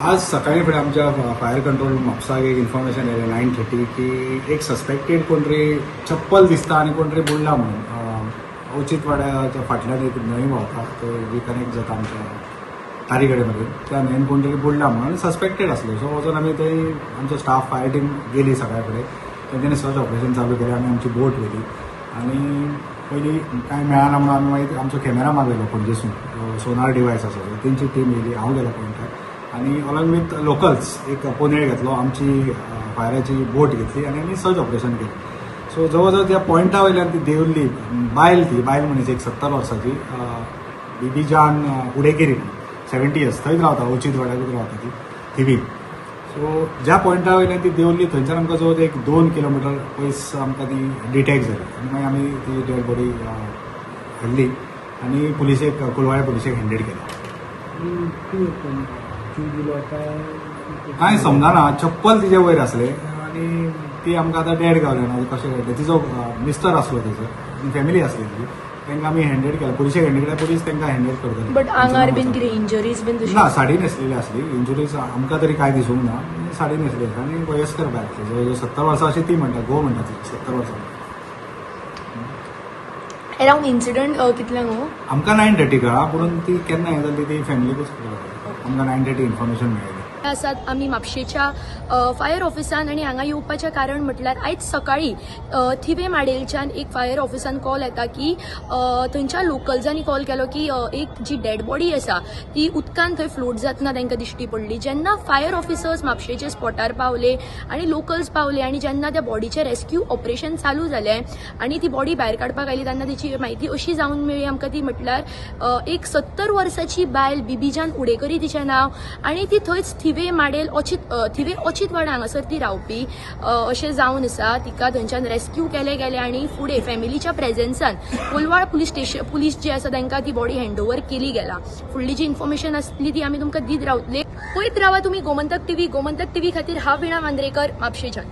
आज सकाळी फुडें आमच्या फायर कंट्रोल म्हापसाक एक इन्फॉर्मेशन येयलें 9:30 की एक सस्पेक्टेड कोण तरी चप्पल दिसता आनी कोण तरी बुडला म्हणून. अवचीत वाड्याच्या फाटल्यान एक न्हंय व्हांवता, थंय रिकनेक्ट जाता आमच्या तारी कडेन मेरेन. त्या न्हंयेन कोण तरी बुडला म्हणून सस्पेक्टेड आसलो. सो वचून आमी थंय आमचो स्टाफ, फायर टीम गेली. सकाळ फुडें तेंच्यांनी सर्च ऑपरेशन चालू केलें. आमी आमची बोट व्हेली आनी पयलीं कांय मेळना म्हणून आमी मागीर आमचो कॅमेरा मागयलो पणजेसून, सोनार डिवायस आसा तो. तेंची टीम येयली, हांव गेलो पॉयंटार आनी अलॉंग विथ लोकल्स एक पोनेळ घेतलो, आमची फायराची बोट घेतली आनी आमी सर्च ऑपरेशन केलें. सो जवळ जवळ त्या पॉयंटा वयल्यान ती देंवली बायल. ती बायल मनीस एक 70 वर्साची, बिबीजान उडेकेरी, 70 इयर्स. थंयच रावता, अवचीत वाड्याकूच रावता ती थिवीन. सो ज्या पॉयंटा वयल्यान ती देंवली, थंयच्यान आमकां जवळ एक 2 किलोमिटर पयस आमकां ती डिटेक्ट जाली आनी मागीर आमी ती डेड बॉडी हाडली आनी पुलिसेक, कोलवाळे पुलिसेक हँडेड केला. जीव दिलो काय? कांय समजना. चप्पल तिजे वयर आसले आनी ती आमकां आतां डेड गावले ना, कशें कळटलें? तिजो मिस्टर आसलो तिजो आनी फॅमिली आसली तिजी. तांकां आमी हँडेड केला, पुलिसेक हँडेड केला. पुलीस तांकां हँडेड करतले. बट आंगार बीन कितें इंजरीज बीन तशी? ना, साडी न्हेसलेली आसली. इंजुरीज आमकां तरी कांय दिसूंक ना. साडी न्हेसली आसली आनी वयस्कर बायल आसली, जवळ जवळ 70 वर्सां अशें ती म्हणटा, घोव म्हणटा ती 70 वर्सां. अराउंड इन्सिडंट कितल्यांक हो? आमकां 9:30 कळ्ळा, पूण ती केन्ना हें जाली ती फॅमिलीकूच खबर. आमकां 9:30 इन्फॉर्मेशन मेळ्ळी. आसात आमी म्हापशेच्या फायर ऑफिसान आनी हांगा येवपाचें कारण म्हटल्यार आयज सकाळी थिवे माडेलच्यान एक फायर ऑफिसान कॉल येता की थंयच्या लोकल्सांनी कॉल केलो की एक जी डेड बॉडी आसा ती उदकान थंय फ्लोट जातना तांकां दिश्टी पडली. जेन्ना फायर ऑफिसर्स म्हापशेचे स्पॉटार पावले आनी लोकल्स पावले आनी जेन्ना त्या बॉडीचें रेस्क्यू ऑपरेशन चालू जालें आनी ती बॉडी भायर काडपाक आयली, तेन्ना तिची म्हायती अशी जावन मेळ्ळी आमकां, ती म्हटल्यार एक 70 वर्साची बायल, बिबीजान उडेकरी तिचें नांव आनी ती थंयच थिवे माडेल अचित, थिवे अचितवाडा हांगासर ती रावपी अशें जावन आसा. तिका थंयच्यान रेस्क्यू केले गेले आनी फुडें फॅमिलीच्या प्रेझेन्सान कोलवाळ पुलीस स्टेशन पुलीस जे आसा तांकां ती बॉडी हँड ओवर केली गेला. फुडली जी इन्फॉर्मेशन आसली ती आमी तुमकां दीत रावतले. पळयत रावा तुमी गोमंतक टीव्ही. गोमंतक टीव्ही खातीर हांव विणा मांद्रेकर, म्हापशेच्यान.